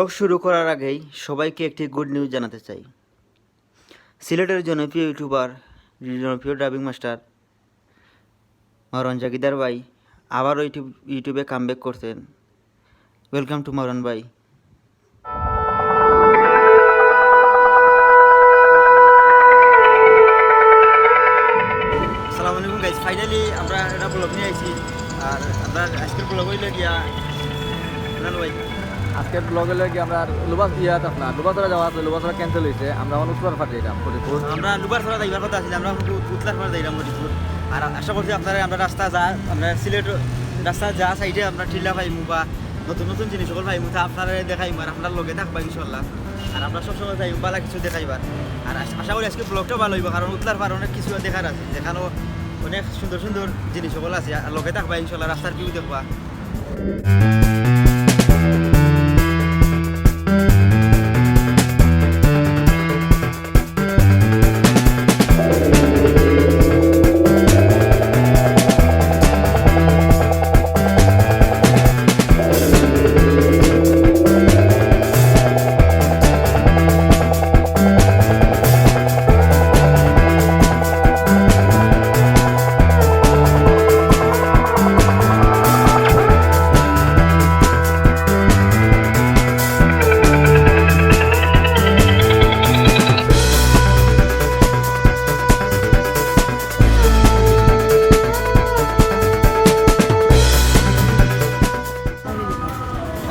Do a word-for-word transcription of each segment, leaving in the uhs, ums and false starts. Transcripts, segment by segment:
ব্লগ শুরু করার আগেই সবাইকে একটি গুড নিউজ জানাতে চাই। সিলেটের জনপ্রিয় ইউটিউবার, জনপ্রিয় ডাবিং মাস্টার মারওয়ান জাগিদার ভাই আবারও ইউটিউব ইউটিউবে কামব্যাক করছেন। ওয়েলকাম টু মারওয়ান ভাই। আসসালামু আলাইকুম গাইস, ফাইনালি আমরা একটা ব্লগ নিয়ে আইছি। আর আমরা আজকের ব্লগ হইলো গিয়া, না ভাই, আজকের ব্লগ হইলো কি, আমরা লুবাস ইয়া থাক না, লুবাসরা যাওয়া আছে, লুবাসরা ক্যান্সেল হইছে। আমরা এখন উত্তর ফাটে এটা ফরিদপুর। আমরা লুবাসরা যাইবার কথা আছিল, আমরা কিন্তু উত্তর ফাটে যাইলাম ফরিদপুর। আর আশা করছি আপনারা আমরা রাস্তা যা, আমরা সিলেট রাস্তা যা সাইডে আমরা টিলা পাইমু বা নতুন নতুন জিনিস সকল পাইমু, তা আপনারা দেখাইমু আর আপনার লগে থাকবা ইনশাল্লাহ। আর আমরা সবসময় চাই ভালো কিছু দেখাইবার। আর আশ- আশা করি আজকে ব্লগটা ভালো হইব, কারণ উত্তর ফার অনেক কিছু দেখার আছে, যেখানে অনেক সুন্দর সুন্দর জিনিস সকল আছে। আর লগে থাকবা ইনশাল্লাহ, রাস্তার ভিউ দেখবা।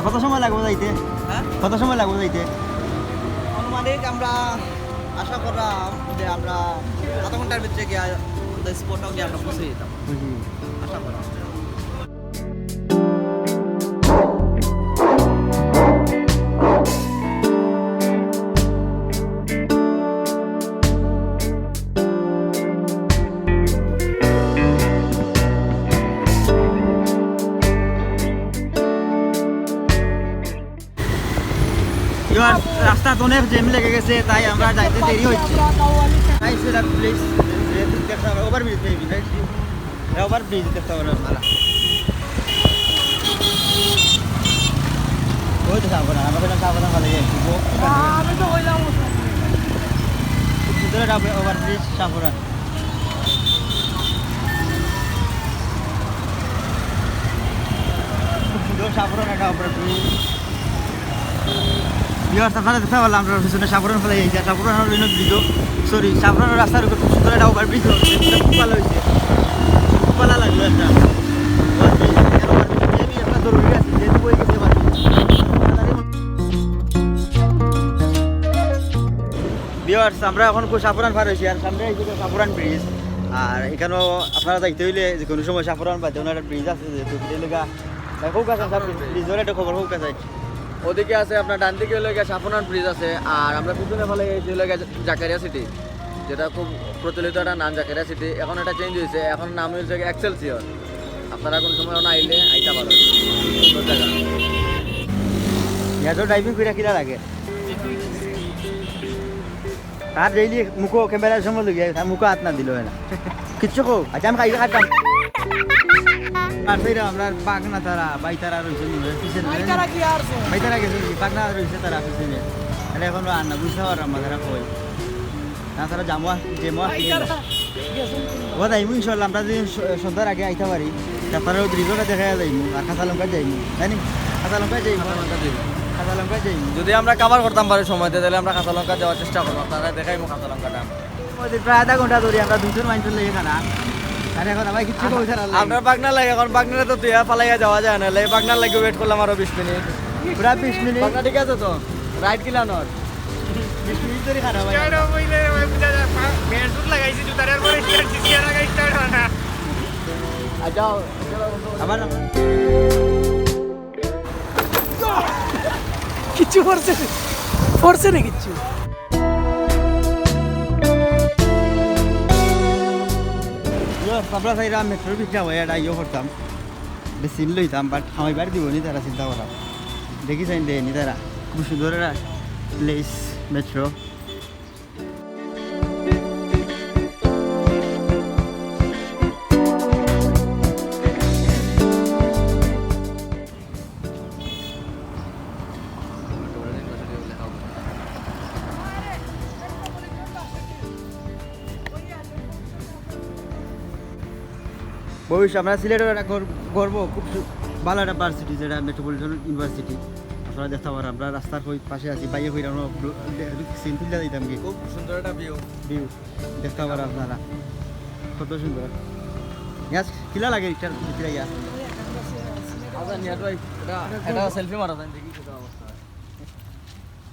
কত সময় লাগবো যাইতে? হ্যাঁ? কত সময় লাগবো যাইতে? আনুমানিক আমরা আশা করলাম যে আমরা আধা ঘন্টার ভিতরে গিয়া আমাদের স্পটও গিয়ে আমরা পৌঁছে যেতাম। হুম। আশা করলাম। এবার রাস্তাত অনেক জ্যাম লেগে গেছে, তাই আমরা যাইতে দেরি হচ্ছে। Guys, এটা place, দেখতে পারো, ওভারব্রিজ, maybe, right? এটা ওভারব্রিজ দেখতে পারো আপনারা। ওই তো সাফরান, আমরা কইলাম সাফরান ভালো গেছি। আমি তো কইলাম। ভিতরে ওভারব্রিজ সাফরান। খুব সুন্দর সাফরান একটা ওভারব্রিজ। ভিউয়ার্স, আপনারা দেখতে পারলাম, আমরা পিছনে সাফরান ফেলাই যাইছে। সাফরান হলো ইনো ব্রিজও, সরি, সাফরান রাস্তার উপরে খুব সুন্দর একটা ওভারব্রিজ হচ্ছে, এটা খুব ভালো হয়েছে, খুব ভালো লাগলো একটা ওভারব্রিজ। একটা জরুরি আছে, যেহেতু হয়ে গেছে ওভারব্রিজ। ভিউয়ার্স, আমরা এখন খুব সাফরান পার হইছি, আর সামনে এই যে সাফরান ব্রিজ। আর এখানেও আপনারা যাইতে হইলে যে কোনো সময় সাফরান পাইতে ওনার একটা ব্রিজ আছে, যেহেতু এটা লেগা ভাই, হোক আছে, সাফরান ব্রিজ। ব্রিজের একটা খবর হোক আছে। ওদিকে আছে আপনার ডান দিকে হইলো গিয়া সাফরান ব্রিজ আছে, আর আমরা পিছনে ফেলে এই যে হইলো গিয়া জাকারিয়া সিটি, যেটা খুব প্রচলিত একটা নাম জাকারিয়া সিটি, এখন এটা চেঞ্জ হয়েছে, এখন নাম হয়েছে গিয়া এক্সেলসিওর। আপনারা কোন সময় না আইলে আইতা পারো, সুন্দর জায়গা। এত ড্রাইভিং করে কিলা লাগে? তার ডেইলি মুখো ক্যামেরার সময় লগে তার মুখো হাত না দিল হয় না। কিচ্ছু কো, আচ্ছা আমি খাইবে খাতাম। আর ফির আমরা বাগনা তারা, বাই তারা রইছে নি, পিছনে। বাই তারা কি আর সো? বাই তারা গেছে কি? বাগনা রইছে তারা পিছনে। আরে এখন আর না বুঝতে পারলাম না তারা কই। না তারা জামুয়া, জেমুয়া বাই তারা গেছে। ও যাইমু ইনশাআল্লাহ, আমরা যদি স-, সন্ধ্যার আগে আইতে পারি, তারপরে ওই ব্রিজটা দেখা যাইমু, আর কাঁচা লঙ্কা যাইমু, তাই নি? কাঁচা লঙ্কা যাইমু। কাঁচা লঙ্কা যাইমু। কাঁচা লঙ্কা যাইমু। যদি আমরা কভার করতাম পারি সময়তে, তাহলে আমরা কাঁচা লঙ্কা যাওয়ার চেষ্টা করবো, আপনারা দেখাইমু কাঁচা লঙ্কাটা। ওই যে প্রায় আধা ঘন্টা ধরে আমরা দুজন মানুষের লেগে খানা। আর এখন আমার কিচ্ছু কইতে না লাগে। আপনার বাগনা লাগে, এখন বাগনারে তো তুই আর ফালাইয়া যাওয়া যায় না, লে বাগনার লাগি ওয়েট করলাম আরো বিশ মিনিট। পুরা বিশ মিনিট। বাগনা ঠিক আছে তো? রাইট কিলানোর? বিশ মিনিট ধরে খানা ভাই। স্টার্ট হইলে ওই বুঝা যায়, পা-, বেল্ট লাগাইছি জুতার, এরপরে স্টার্ট দিছি, আর আগে স্টার্ট হয় না। আচ্ছা, আবার কিচ্ছু পড়ছে না, পড়ছে না কিচ্ছু। ইয়ো, সাবলা সাইরা মেট্রোর ভিতরে হয়ে এটা ইয়ে করতাম, বেশি লইতাম, বাট আমার বাড়ি দিব নি তারা চিন্তা করা। দেখি চাইন দেয়নি তারা, খুব সুন্দর একটা প্লেস মেট্রো। ভবিষ্যৎ আমরা সিলেটের একটা গর-, গর্ব, খুব সু-, ভালো একটা ভার্সিটি, যেটা মেট্রোপলিটন ইউনিভার্সিটি। আপনারা দেখতে পারেন, আমরা রাস্তার ওই পাশে আছি, বাইরে কইরা আমরা সিন তুলে দিতাম কি। খুব সুন্দর একটা ভিউ। ভিউ দেখতে পারেন আপনারা, কত সুন্দর। ইয়াস, কিলা লাগে একটার ভিতরে ইয়া? আচ্ছা, নিয়ে তো ভাই, এটা, এটা সেলফি মারা যায়, দেখি কিতা অবস্থা।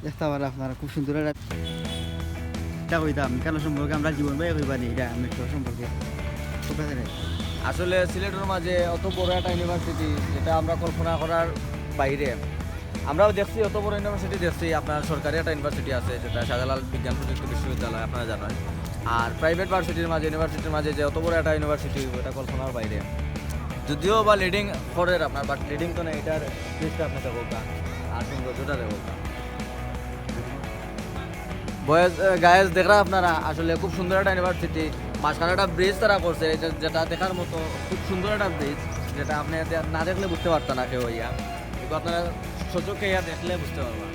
দেখতে পারেন আপনারা, খুব সুন্দর একটা, এটা কইতাম, কেন সম্পর্কে আমরা জীবন ভাই কইবা নি, এটা মেট্রো সম্পর্কে। ঠিক আছে রে? আসলে সিলেটের মাঝে অত বড় একটা ইউনিভার্সিটি, যেটা আমরা কল্পনা করার বাইরে। আমরাও দেখছি, অত বড় ইউনিভার্সিটি দেখছি, আপনার সরকারি একটা ইউনিভার্সিটি আছে, যেটা শাহজালাল বিজ্ঞান প্রযুক্তি বিশ্ববিদ্যালয়, আপনারা জানেন। আর প্রাইভেট ভার্সিটির মাঝে, ইউনিভার্সিটির মাঝে যে অত বড় একটা ইউনিভার্সিটি, ওটা কল্পনার বাইরে। যদিও বা লিডিং করের আপনার, বাট লিডিং তো না, এটার লিস্টটা আপনি দেখউক্কা, আর সৌন্দর্যটা দেখউক্কা। বয়েজ, গায়েস, দেখরা আপনারা, আসলে খুব সুন্দর একটা ইউনিভার্সিটি। মাঝখানে একটা ব্রিজ তারা করছে, এটা, যেটা দেখার মতো, খুব সুন্দর একটা ব্রিজ, যেটা আপনি দে-, না দেখলে বুঝতে পারতেন না কেউ ইয়া। কিন্তু আপনারা সচক্ষে ইয়া দেখলে বুঝতে পারবেন।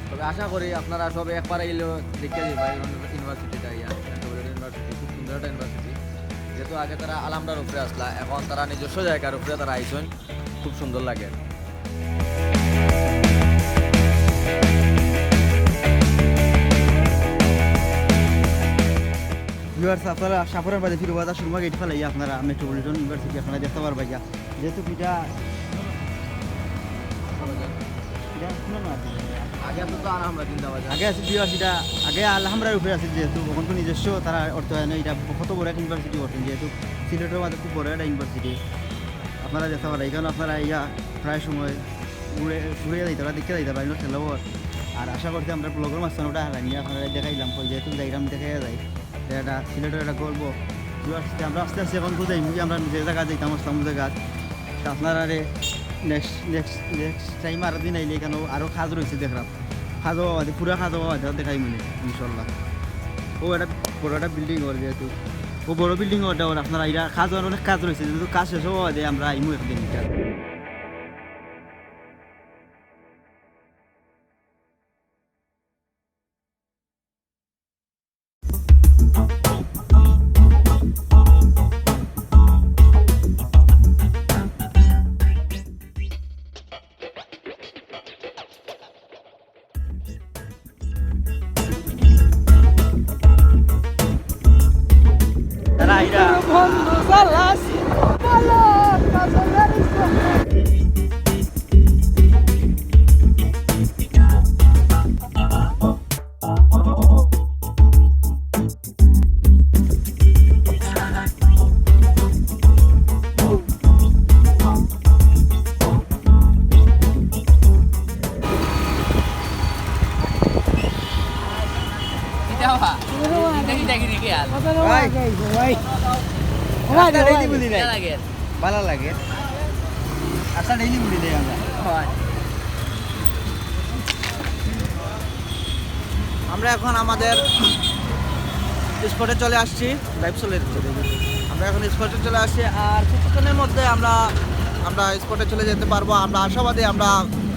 তবে আশা করি আপনারা সব একবার আইলেও দেখে যাইবা এই ইউনিভার্সিটিটা ইয়া, মেট্রোপলিটন ইউনিভার্সিটি, খুব সুন্দর একটা ইউনিভার্সিটি। যেহেতু আগে তারা আলহামরার উপরে আসলা, এখন তারা নিজস্ব জায়গার উপরে তারা আইসন, খুব সুন্দর লাগে। ভিউয়ার্স, আপনারা সাপুরার বাদে ফিরোবাদা সুরমা গেট ফালাইয়া আপনারা মেট্রোপলিটন ইউনিভার্সিটি আপনারা দেখতে পারবা গিয়া। যেহেতু এটা, এটা শুনো না। আগে তো, তো আর আমরা জিন্দাবাদ। আগে আছে ভিউয়ার্স, এটা আগে আলহামরার উপরে আছে, যেহেতু ওখান তো নিজস্ব তারা অর্থায়নে এটা কত বড় একটা ইউনিভার্সিটি করছেন, যেহেতু সিলেটের মাঝে খুব বড় একটা ইউনিভার্সিটি। আপনারা দেখতে পারেন, এখানে আপনারা ইয়া প্রায় সময় ঘুরে, ঘুরে যাইতে পারা, দেখে যাইতে পারা, এগুলো খেলা বল। আর আশা করছি আমরা ব্লগের মাঝখানে ওটা হারানি, আপনারা দেখাইলাম, কই যেহেতু যাইলাম, দেখা যায়। এটা সিলেটের একটা গর্ব। তো আস্তে, আমরা আস্তে আস্তে এখন বুঝাই মুখে আমরা যে জায়গা যাইতাম, আসতাম ওই জায়গা। তো আপনারা রে নেক্সট, নেক্সট, নেক্সট টাইম আরো দিন আইলে এখানে আরো কাজ রয়েছে দেখলাম। কাজ হওয়া বাদে, পুরা কাজ হওয়া বাদে দেখাই মনে, ইনশাল্লাহ। ও একটা বড় একটা বিল্ডিং ওর যেহেতু, ও বড় বিল্ডিং ওটা ওর, আপনারা এটা কাজ হওয়ার অনেক কাজ রয়েছে, যেহেতু কাজ শেষ হওয়া বাদে আমরা আইমু একদিন এটা। তারা আইরা। বন্ধু চালাস, বলো, কত গাড়ি চলে। ভাই। ভাই। রাস্তা ডেইলি বলি নাই। ভালা লাগে। রাস্তা ডেইলি বলি নাই আমরা। আমরা এখন আমাদের স্পটে চলে আসছি, লাইভ চলে যাচ্ছে, দেখুন। আমরা এখন স্পটে চলে আসছি, আর কিছুক্ষণের মধ্যে আমরা, আমরা স্পটে চলে যেতে পারবো। আমরা আশাবাদী আমরা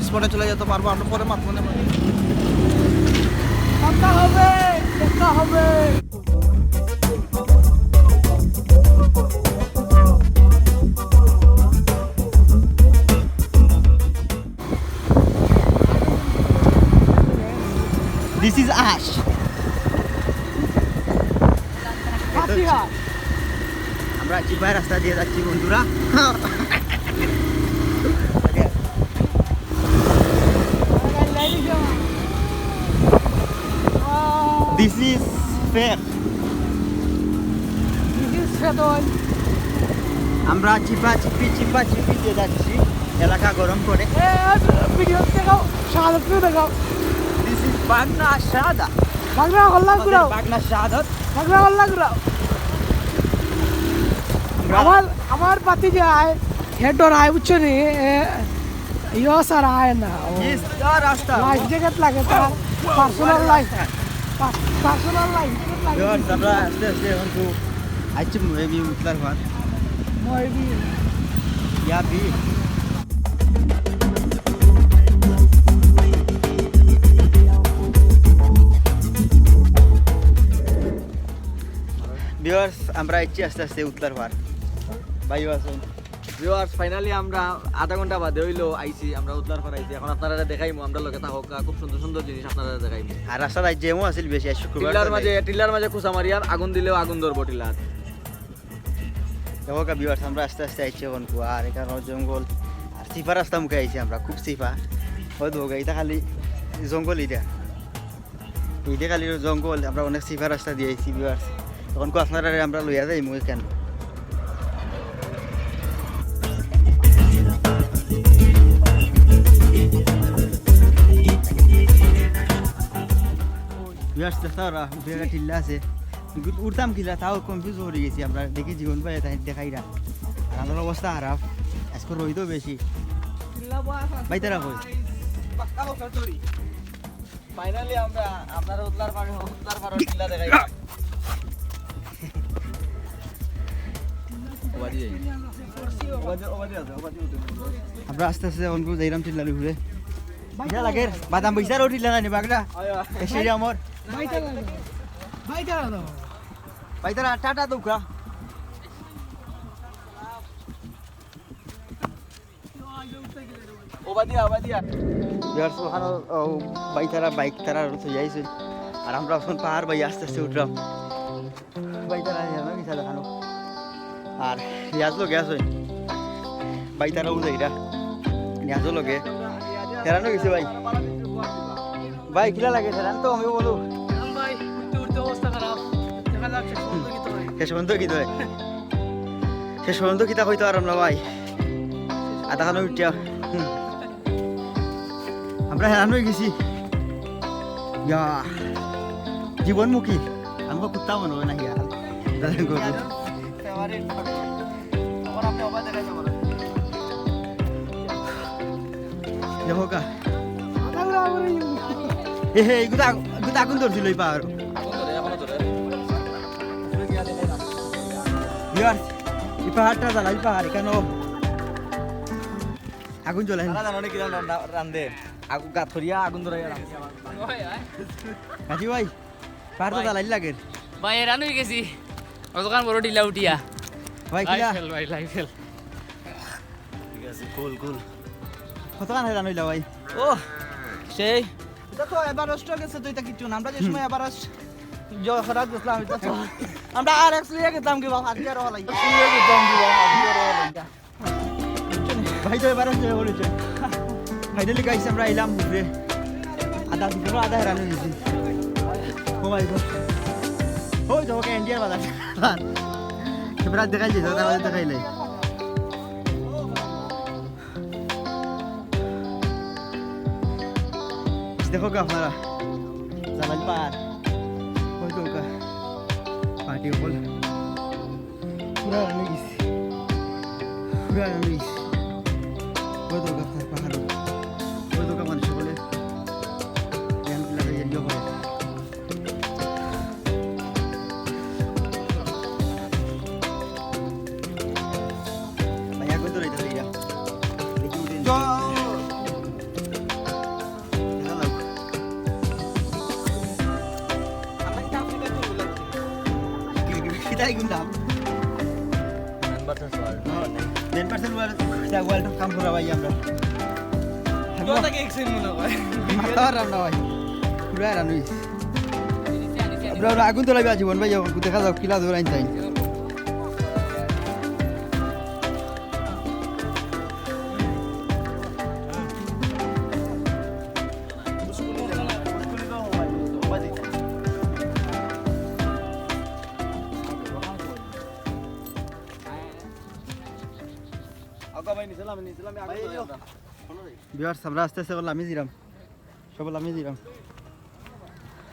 স্পটে চলে যেতে পারবো। আমরা পরে মাতমুনে কথা হবে, দেখা হবে। This is us. আমরা চিপায় রাস্তা দিয়ে যাচ্ছি বন্ধুরা। This is fake. This is ফেদন। আমরা চিপা চিপি, চিপা চিপি দিয়ে যাচ্ছি এলাকা গরম করে। এ, ভিডিও দেখাও, শাহাদত দেখাও। This is পাগনা শাহাদা। পাগনা হল্লা আমাদের ঘুরাও। পাগনা শাহাদত। পাগনা হল্লা ঘুরাও। আমরা আমার, আমার পাতি যে আয়, হে ডরায়, বুঝছো নি? এ, ইয়ো স্যার আয় না। ও। ইস, ইয়া রাস্তা। লাইফ জ্যাকেট লাগে তার। ও, ও, পার্সোনাল ও, লাইফ। রাস্তা। পা-, পার্সোনাল লাইফ জ্যাকেট লাগে। ইয়ো, আমরা আস্তে আস্তে এখন তো আইছি মেবি উতলার পার। মেবি। ইয়া বি। ভিউয়ার্স, আমরা আইছি আস্তে আস্তে উতলার পার। ভাইও আছইন। ভিউয়ার্স, ফাইনালি আমরা আধা ঘন্টা বাদে অইলো আইছি, আমরা উতলার পার আইছি। এখন আপনারারে দেখাইমু, আমরার লগে থাকউক্কা, খুব সুন্দর সুন্দর জিনিস আপনারারে দেখাইমু। আর রাস্তাত আইজ জ্যামও আছিল বেশি, আইজ শুক্রবার টিল্লার তো মাঝে, নাই। টিল্লার মাঝে খুসা মারিয়ার আগুন দিলেও আগুন ধরবো টিল্লাত। দেখউক্কা ভিউয়ার্স, আমরা আস্তে আস্তে আইছি অখন কুয়ার, এখানো জঙ্গল আর চিপা রাস্তা মুখে আইছি আমরা, খুব চিপা। অউ দেখউক্কা, ইটা খালি জঙ্গল ইটা। ইটা খালি জঙ্গল, আমরা অনেক চিপা রাস্তা দি আইছি ভিউয়ার্স। অখন কো আপনারারে আমরা লইয়া যাইমু এখান। ভিউয়ার্স, দেখতা পাররা, উপরে একটা টিল্লা আছে। কিন্তু উঠতাম কিলা, তাও কনফিউজ অই গেছি আমরা। দেখি জীবন ভাই তাই দেখাইরা। আর আমরার অবস্থা খারাপ, আইজকে রইদও বেশি। ভাইতারা কই? ফাইনালি আমরা আপনারারে উতলার পার, উতলার পার টিল্লা দেখাই। ওবাদি, ওবাদি আছে, ওবাদি উঠে। আমরা আস্তে আস্তে অখন যাইরাম টিল্লার উপরে। ইটা লাগে, বাদাম বইছার ও টিল্লা নানি বাগড়া। আয়া। এ সেই আমার। ভাই তারা দাও। ভাই তারা দাও। ভাইতারা টাটা দেউক্কা। ওবাদিয়া, ওবাদিয়া। ভিউয়ার্স, অখানো, ও, ভাইতারা বাইক তারা থইয়া আইছইন। আর আমরা অখন পাহাড় বায় আস্তে আস্তে উঠরাম। ভাইতারা হেরানো গেছে দেখানো। আর রিয়াজ লগে আছইন। ভাইতারাও যাইরা। রিয়াজও লগে। হেরানো গেছে ভাই। ভাই, কিলা লাগে হেরান তো আমি বলো। ভাই, উঠতে উঠতে অবস্থা খারাপ। দেখা যাক শেষ পর্যন্ত কিতা অয়। শেষ পর্যন্ত কিতা অয়? শেষ পর্যন্ত কিতা কইতাম পাররাম না ভাই। আধা খানো উঠিয়া। হুম। আমরা হেরান অই গেছি। ইয়া। জীবনমুখী। আমাকে কুত্তা মনে অয় না ইয়া। দেখউক্কা। এ হে, এগুলা আগ-, এগুলা আগুন ধরছিল এই পাহাড়। ভিউয়ার্স, এই পাহাড়টা জ্বালাই পাহাড়, এখানো আগুন জ্বলে। তারা জানো নি কিলা রান-, রান্ধে? আগু-, গাত করিয়া আগুন ধরাইয়া রান্ধে। কাজী ভাই, পাহাড় তো জ্বালাই লাগে। ভাই, হেরান অই গেছি। অতখান বড় টিল্লা উঠিয়া। ভাই, কিলা? Life hell, ভাই, life hell। ঠিক আছে, cool, cool। কতখান হেরান অইলা ভাই? ও, সেই। ইটা তো এভারেস্ট গেছে তো, ইটা কিচ্ছু না। আমরা যে সময় এভারেস্ট জ-, হঠাৎ গেছিলাম, ইটা তো আমরা আর এক্স লইয়া গেছিলাম কি বাবা, আজকে আরো হলাই। লইয়া গেছিলাম কি বাবা, আজকে আরো হলাই। ভাই তো এভারেস্ট যাবে বলেছে। Finally guys, আমরা আইলাম ঘুরে। আধা দুপুর আধা হেরান অই গেছি। Oh my God। ওই তো ওকে ইন্ডিয়ার বাজার। ক্যামেরা দেখাই দিছে, ওটা আমাদের দেখাইলে। দেখউক্কা আপনারা, জালাল পাহাড়, ওই দেখউক্কা, পার্টি হল, পুরা রানি গেছি, পুরা রানি গেছি, ওই দেখউক্কা আপনার পাহাড়, ওই দেখউক্কা মানুষ সকলে, ব্যায়াম ক্লাবে এনজয় করে। ভাই, আগুন ধরাইতাছে ইটা। দেখি উঠে নি। দেখা যাক। কিতা আগুন দাম? Man versus World। Man versus World, ইটা World Cup কাম করা ভাই আমরা। মাথা রান্না ভাই। পুরা রান্না অইছে। আমরা, আমরা আগুন ধরাইবা জীবন ভাই, দেখা যাক কিলা ধরাইন তাই। ভিউয়ার্স, আমরা আস্তে আস্তে লামি যিরাম, সব লামি যিরাম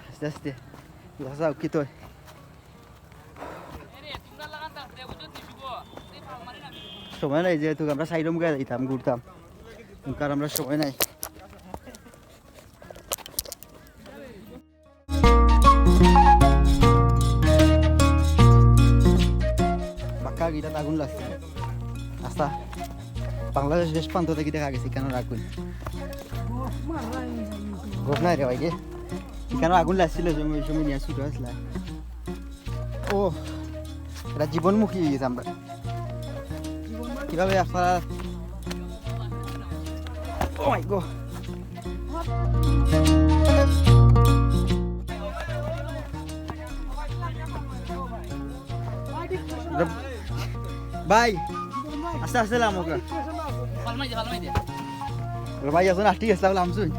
আস্তে আস্তে। দেখা যাক কিতা অয়। সময় নাই, যেহেতু আমরা সাইডো মুখে যাইতাম, ঘুরতাম, কারণ আমরা সময় নাই। বাক্কা ইটাত আগুন লাগছে। আচ্ছা, বাংলাদেশ শেষ প্রান্ত থাকি দেখা গেছে কেন আগুন। গপ নাই রে ভাই রে। কেন আগুন লাগছিল যে ওই সময় নিয়ে ছুটো আসলা। ও, এটা জীবনমুখী অই গেছে আমরা। কিভাবে আপনারা, ও মাই গড। ভাই, আস্তে আস্তে লাম ওকে। ভাই, এখন আটটি গেছিলাম, লামছুন।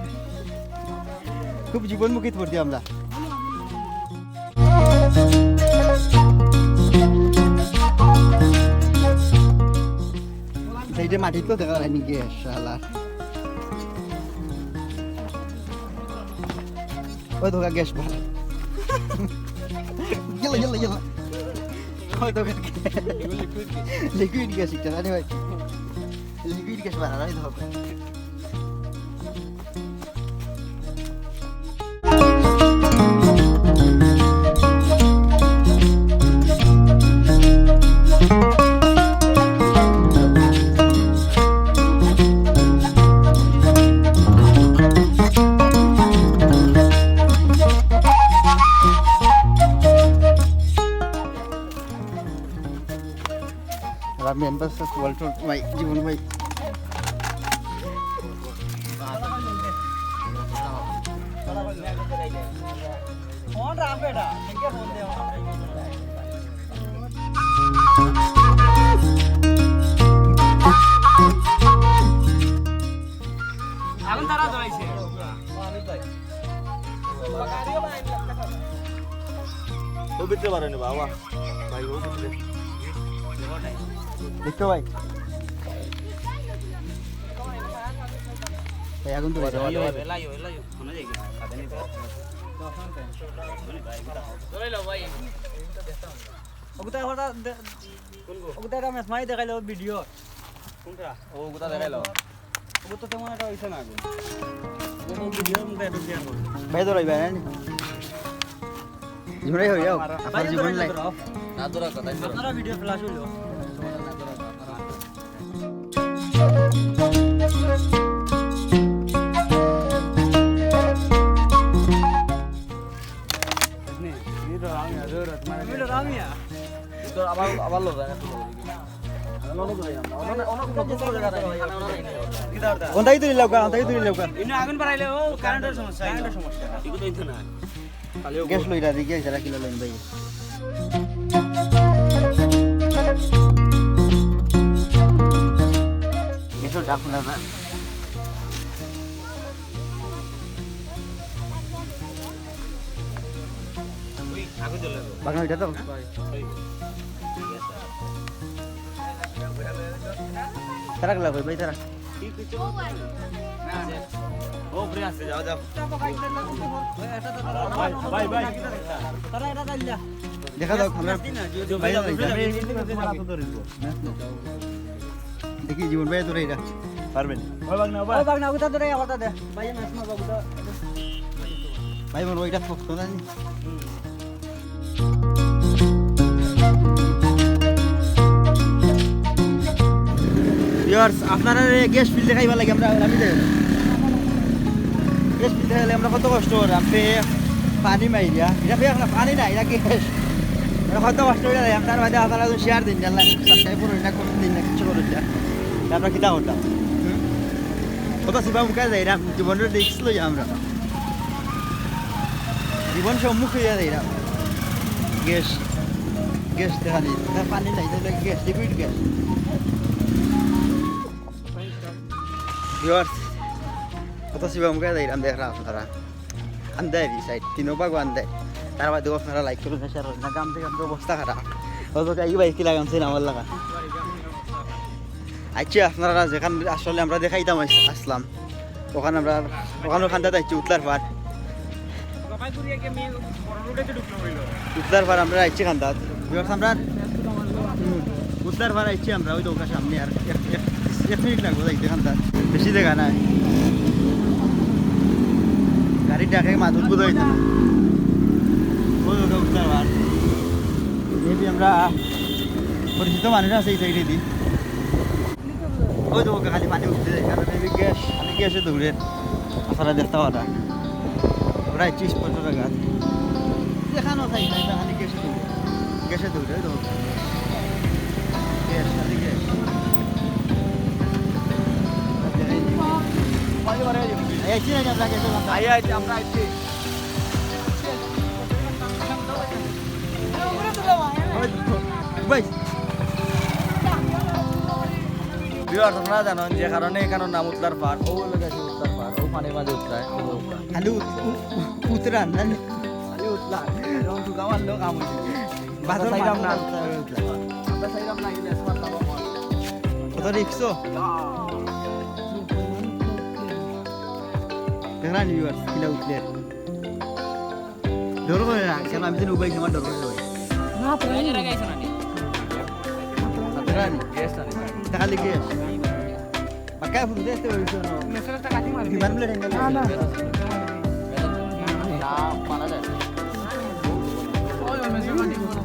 খুব জীবনমুখী পড়ছি আমরা। সাইডে মাটি তো দেখা যায়নি, গ্যাস শালা। ওই তো গ্যাস বার। গেল, গেল, গেল। ওই তো লিকুইড গ্যাস একটা, জানি ভাই। লিকুইড গ্যাস বার, ওই তো। আর আমি এনবাস ওয়ালটন ভাই, জীবন ভাই। ফোন রাখ বেটা, ফোন দে। আগুন তারা ধরাইছে। ও ভিতরে বারো নি বাবা। ভাই, ও ভিতরে। দেখো ভাই। ভাই, আগুন তো বাজে। এলাইও, এলাইও, এলাইও। ফোনে যাই কি? সাথে নিতে। ধরে লও ভাই। ওগুতা কথা দে-, কোন গো? ওগুতা একটা মেসমাই দেখাইলো ভিডিও। কোনটা? ও, ওগুতা দেখাইলো। ওগুতা তেমন একটা হইছে না গো। ও ভিডিওর মুখে একটু শেয়ার করো। ভাই, ধরাই ভাই, হ্যাঁ? জীবনে হইয়া হোক, আপনার ভাই, জীবন ধরাই নাই। ধরাও। না ধরা কথা, ধরা। আপনারা ভিডিও ফ্ল্যাশ হইলো। আবার, আবার লো যায়, একটু লো যায়। কোনটাই তুলি লাউকা, কোনটাই তুলি লাউকা। ইনো আগুন বাড়াইলে ও কারেন্টের সমস্যা, কারেন্টের সমস্যা। এগুলো তো না। গ্যাস লইরা দেখি, এরা কিলা লইন ভাই। গ্যাসও ডাক না, না। বাগান ওইটা তো? তারা গেলা কই ভাই, তারা? ও, ফ্রি আছে, যাও, যাও। ভাই, ভাই, ভাই। দেখা দাও, আমরা ভাই, ভাই, ভাই। দেখি, জীবন ভাই, তোরা এটা পারবেন। ওই বাগনা, ওই বাগনা, ওটা ধরে, ওটা দে। ভাই, মাছ মারবো, ওটা। ভাই, বোন, ওইটা শক্ত না নি? ভিউয়ার্স, আপনারা গ্যাস বিল দেখাইবার লাগি আমরা, আমি দেখাই। গ্যাস বিল দেখাইলে আমরা কত কষ্ট করি, আপনি পানি মাইরিয়া। এটা ফেক না, পানি না, এটা গ্যাস। এটা কত কষ্ট করি দেয়, আপনার মাঝে আপনারা যদি শেয়ার দিন, জানলা, সাবস্ক্রাইব করুন, এটা করুন দিন, না কিছু করুন না। তা আমরা কিতা করতাম? হুম? কত সিবা মুখে যায়, এরা জীবনের রিস্ক লই আমরা। জীবন সম্মুখ হইয়া যায় এরা। গ্যাস, গ্যাস দেখা নেই, না পানি নাই, তাহলে গ্যাস, লিকুইড গ্যাস। ভিউয়ার্স, কত সিবা মুখে যাইরাম দেখরা আপনারা। আন্দায় দি সাইড, তিনো ভাগও আন্দায়। তার বাদে আপনারা লাইক করুন, শেয়ার করুন। না, গাম থেকে আমাদের অবস্থা খারাপ। অত কি ভাই কি লাগামছে না আমার লাগা? আচ্ছা, আপনারা যেখান আসলে আমরা দেখাইতাম আস-, আসলাম। ওখানে আমরা, ওখানে খান্দাত আইছি উতলার পার। উতলার পার আমরা আইছি খান্দাত। ভিউয়ার্স, আমরা, হুম, উতলার পার আইছি আমরা, ওই তো ওখানে সামনে আর এক, এক, এক মিনিট লাগবো যাইতে খান্দাত। বেশি জাগা নাই। গাড়ির ডাকে মাদুর বুঝা হইতো না। ওই ওটা উতলার পার। Maybe আমরা পরিচিত মানুষ আছে এই সাইডে দি। ওই তো ওকে খালি পানি উঠতে যায়, কারণ এই গ্যাস, খালি গ্যাসে দৌড়ে। আপনারা দেখতে পারা। ওরা একটু স্পষ্ট জায়গা। দেখানো চাই না, এটা খালি গ্যাসে দৌড়ে। গ্যাসে দৌড়ে, ওই তো। গ্যাস, খালি গ্যাস। আইছি না, আমরা গেছি, আমরা আইছি, আমরা আইছি। ভাই। Viewers, আপনারা জানেন যে কারণে এখানর নাম উতলার পার, ও হলো গেছে উতলার পার, ও পানির মাঝে উতরায়, ও খালি উত-, উ-, উ-, উতরান, জানি? খালি উতলার, এখন তো আমার লোক আমল। বাজার আমরা চাইলাম না। আমরা চাইলাম না, কিন্তু এখন কত রিক্স? দেখরা নি viewers, কিলা উতলে। ডর করে না, কেন আমি তো উবাই আমার ডর করে ভাই। না, তো এই জায়গায় গেছো না নি? আপনারা নি? গ্যাস আনি। টাকা লিখে। বাক্কা ফুল দিয়ে আসতে পারি, শোনো। মেসেজ একটা কাটি মারবি। বিমান বলে রেঙ্গা না, না। না, পারা যায়। ওই, ওই, মেসেজ কাটি মারবি।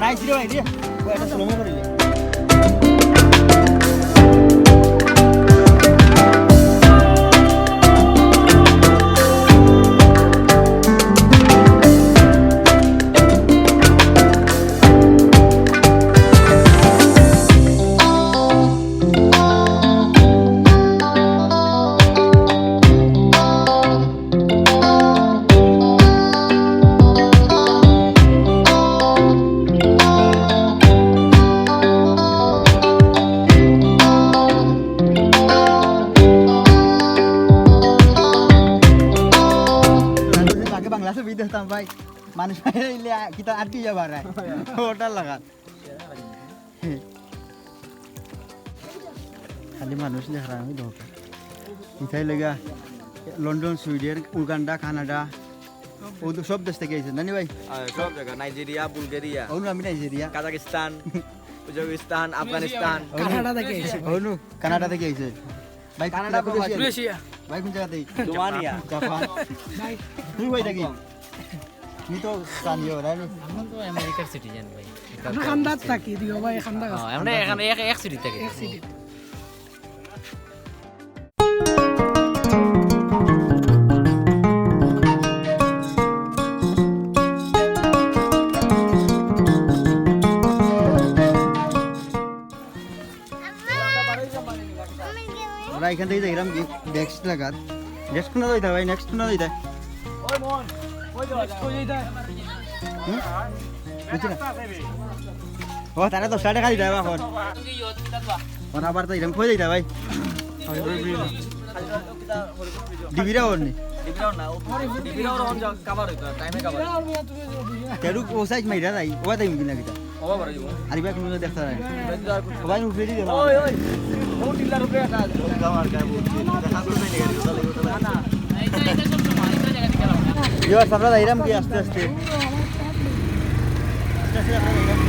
নাইস রে ভাই রে, ওই একটা স্লোমো করিলে। আগে বাংলা ছবি দেখতাম ভাই, মানুষ বাইরে আইলে কিতা আটকি যা বাড়ায়, ওটার লাগা। খালি মানুষ দেখরা আমি দরকার। ইতাই লেগা লন্ডন, সুইডেন, উগান্ডা, কানাডা, ও তো সব দেশ থাকি আইছে, নানি ভাই? আহ, সব জায়গা, নাইজেরিয়া, বুলগেরিয়া, অনু আমি Nigeria. Kazakhstan, Uzbekistan, Afghanistan. Anu, Canada থাকি আইছে। অনু, কানাডা থাকি আইছে। ভাই, কানাডা, কোন দেশে? ক্রোয়েশিয়া। ভাই, কোন জায়গা থাকি? রোমানিয়া। জাপান। ভাই। তুমি কই থাকি? আমি তো স্থানীয়, right? আমরা তো আমেরিকার সিটিজেন, ভাই। আমরা কান্দাত থাকি, দিও ভাই, কান্দা আছে। হ্যাঁ, আমরা এখানে এক, এক সিটি থাকি। এক সিটি। আমরা এখান থাকি যাইরাম কি ডেস্ক লাগাত। নেক্সট কোনা যাইতা ভাই, নেক্সট কোনা যাইতা? হুম? বুঝছি না। ও, তারা দশ টাকা দিতা এখন। ওরা আবার তো এরকম কই যাইতা ভাই? ডিবিরা ওর নি। ডিবিরা ওর না, ও ডিবিরা ওর হন যা, কাবার হইতো, টাইমে কাবার। তেরু ও সাইজ মাইরা নাই, ও তাই মুগিনা কিতা। ও বাবা রে। আরে ভাই, কোনো দেখতে নাই। ও ভাই, উপরে দিয়ে ওই, ওই। ও টিল্লার উপরে একটা আছে। না, না। Viewers, আমরা যাইরাম কি আস্তে আস্তে? আস্তে আস্তে আমরা যাইরাম।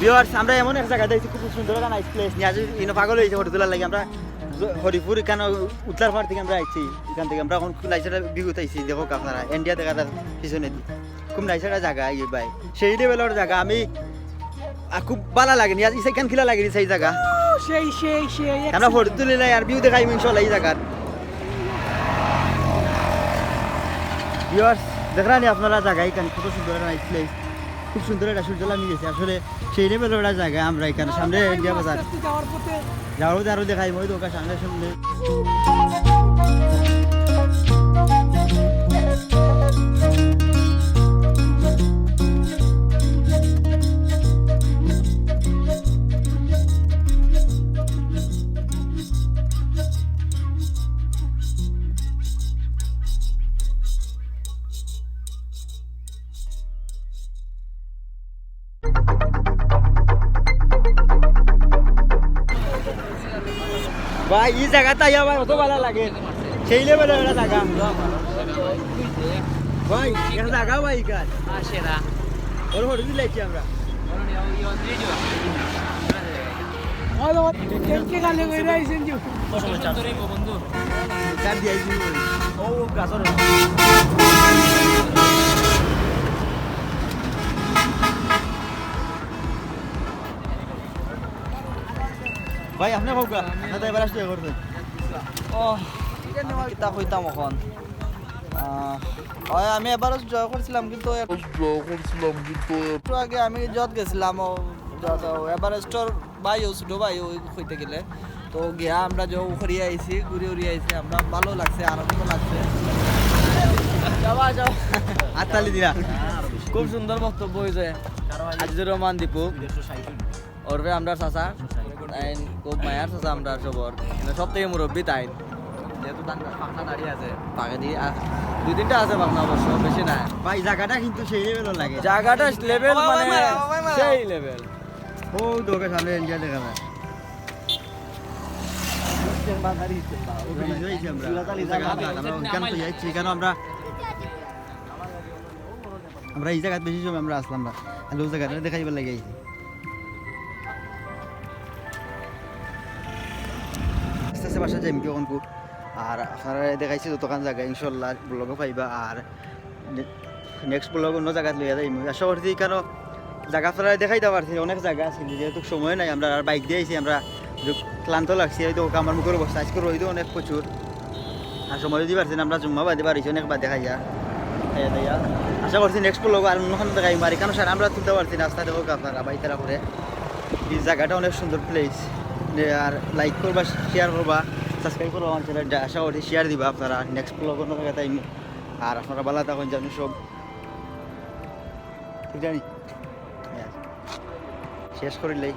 Viewers, আমরা এমন এক জাগাত আইছি, খুব সুন্দর একটা নাইস প্লেস নিয়া আইছি। ইনো পাগল অইছে ফটো তুলার লাগি। আমরা জ-, হরিপুর ইখান উতলার পার থাকি আমরা আইছি, ইখান থাকি আমরা এখন খুব নাইস একটা ভিউত আইছি। দেখো আপনারা, ইন্ডিয়া দেখা যার পিছনেদি। খুব নাইস একটা জাগা, এই ভাই, সেই লেভেলর জাগা। আমি, আ, খুব ভালা লাগে নি, আজ ইখান কিলা লাগে নি সেই জাগা। ও, সেই, সেই, সেই, আমরা ফটো তুলিলাই আর ভিউ দেখাইমু ইনশাআল্লাহ এই জাগার। Viewers, দেখরা নি আপনারা জাগা ইখান কত সুন্দর একটা নাইস প্লেস। খুব সুন্দর একটা সূর্য লামি গেছে। আসলে সেই লেভেলর একটা জাগা আমরা ইখান সামনে ইন্ডিয়া বাজার। আস্তে আস্তে যাওয়ার পথে। যাওয়ার পথে আরো দেখাইমু, ওই দোকান সামনে সামনে। ভাই, ই জাগাত আইয়া ভাই অত ভালা লাগে, সেই লেভেলর একটা জাগা। ভাই, একটা জাগা ভাই, ইখান। ওর ফটো তুলাইছি আমরা। ভাই, আপনে কউক্কা, আপনে তো এবার আসতে করছেন। ও, কিতা কইতাম অখন? আহ, অয়, আমি এভারেস্ট জয় করছিলাম, কিন্তু এক-, একটু আগে আমি যত গেছিলাম, ও যত এভারেস্টর ভাই, ও ছোট ভাই, ওই কইতে গেলে। তো গিয়া আমরা যে ঘুরিয়া আইছি, ঘুরি উড়ি আইছি, আমরা ভালো লাগছে, আনন্দ লাগছে। যাবা, যাবা। হাততালি দিলা। খুব সুন্দর বক্তব্য হইছে আজিজুর রহমান দীপু। ওরফে আমরার চাচা, তাইন খুব মায়ার চাচা আমরার সবর, মানে সব থাকি মুরব্বি তাইন। যেহেতু তান পাকনা দাড়ি আছে, পাকেদি আর দুই তিনটা আছে পাকনা, অবশ্য বেশি নাই। ভাই, জাগাটা কিন্তু সেই লেভেলর লাগে। জাগাটা লেভেল মানে সেই লেভেল। ও, তোকে সামনে ইন্ডিয়া দেখা যায়। ও, ব্রিজ হয়েছে আমরা। আমরা ওখান তো যাইছি, কেন আমরা আমরা এই জাগাত বেশি সময় আমরা আসলাম না, খালি ওই জাগাটা দেখাইবার লাগি আইছি। আস্তে আস্তে বাসা যাইমু কি অখন কু-, আর আপনারারে দেখাইছি যতখান জাগা, ইনশাআল্লাহ ব্লগো পাইবা। আর নে-, নেক্সট ব্লগ অন্য জাগাত লইয়া যাইমু। আশা করছি কেন জাগা আপনারারে দেখাইতাম পারছি না, অনেক জাগা আছে, যেহেতু সময় নাই, আমরা আর বাইক দিয়া আইছি, আমরা যে ক্লান্ত লাগছি, এই তো আমার মুখর অবস্থা, আইজকে রইদও অনেক প্রচুর। আর সময় যদি পারছি না, আমরা জুম্মা বাদে বারইছি, অনেক বাদে খাইয়া, খাইয়া দাইয়া। আশা করছি নেক্সট ব্লগ আর অন্যখান দেখাইমু। আর ইখানো সারা আমরা তুলতাম পারছি না, আস্তা দেখউক্কা আপনারা, ভাই তারা করে। এই জাগাটা অনেক সুন্দর প্লেস। আর লাইক করবা, শেয়ার করবা, সাবস্ক্রাইব করবা আমার চ্যানেলটা। আশা করছি শেয়ার দিবা আপনারা। নেক্সট ব্লগ অন্য জাগাত আইমু। আর আপনারা ভালা থাকইন, জানো সব। ঠিক জানি? শেষ করিলাই।